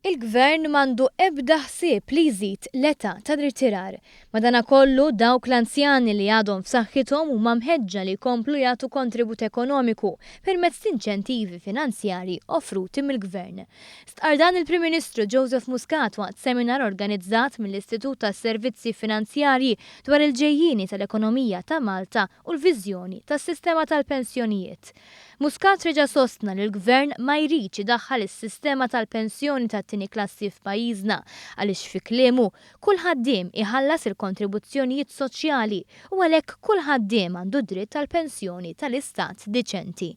Il-Gvern m'għandu ebda ħsieb li jżid l-età tal-irtirar. Madanakollu, dawk l-anzjani li għadhom f'saħħithom huma mħeġġa li jkomplu jagħtu kontribut ekonomiku permezz t'inċentivi finanzjarji offruti mill-Gvern. Stqarr dan il-Prim Ministru Joseph Muscat waqt seminar organizzat mill-Istitut tas-Servizzi Finanzjarji dwar il-ġejjieni tal-ekonomija ta' Malta u l-viżjoni tas-sistema tal-pensjonijiet. Muscat reġa' sostna li l-Gvern ma jridx idaħħal is-sistema tal-pensjoni tat-tieni klassi f'pajjiżna għaliex fi kliemu, kull ħaddiem iħallas il-kontribuzzjonijiet soċjali u għalhekk kull ħaddiem għandu dritt għal pensjoni tal-istat diċenti.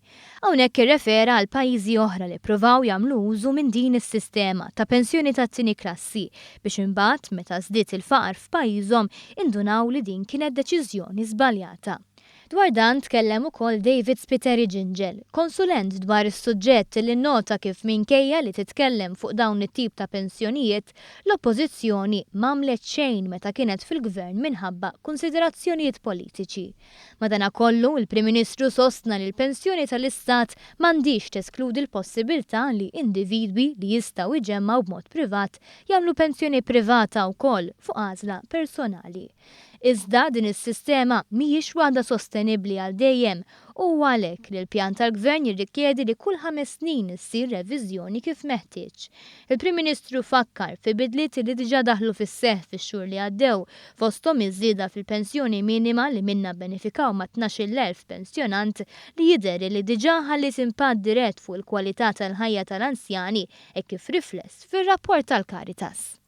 Hawnhekk irrefera għal pajjiżi oħra li ppruvaw jagħmlu użu minn din is-sistema ta' pensjoni tat-tieni klassi biex imbagħad meta żdied il-faqar f'pajjiżhom indunaw li din kienet deċiżjoni żbaljata. Dwar dan tkellem ukoll David Spiteri Gingell, konsulent dwar is-suġġett li nnota kif minkejja li titkellem fuq dawn it-tip ta' pensjonijiet, l-Oppożizzjoni m'għamlet xejn meta kienet fil-Gvern minħabba kunsiderazzjonijiet politiċi. Madanakollu, il-Prim Ministru sostna li l-pensjoni tal-Istat m'għandhiex teskludi l-possibiltà li individwi li jistgħu jġemmgħu b'mod privat jagħmlu pensjoni privata wkoll fuq għażla personali. Iżda din is-sistema mhijiex waħda sostenibbli għal dejjem u huwa għalhekk li l-pjan tal-Gvern jirrikjedi li kull ħames snin issir reviżjoni kif meħtieġ. Il-Prim Ministru fakkar fi bidliet li diġà daħlu fis-seħħ fix-xhur li għaddew, fosthom iż-żieda fil-pensjoni minima li minnha bbenefikaw mat-12,000 pensjonant li jidher li diġà ħalliet impatt dirett fuq il-kwalità tal-ħajja tal-anzjani hekk kif rifless fir-rapport tal-Caritas.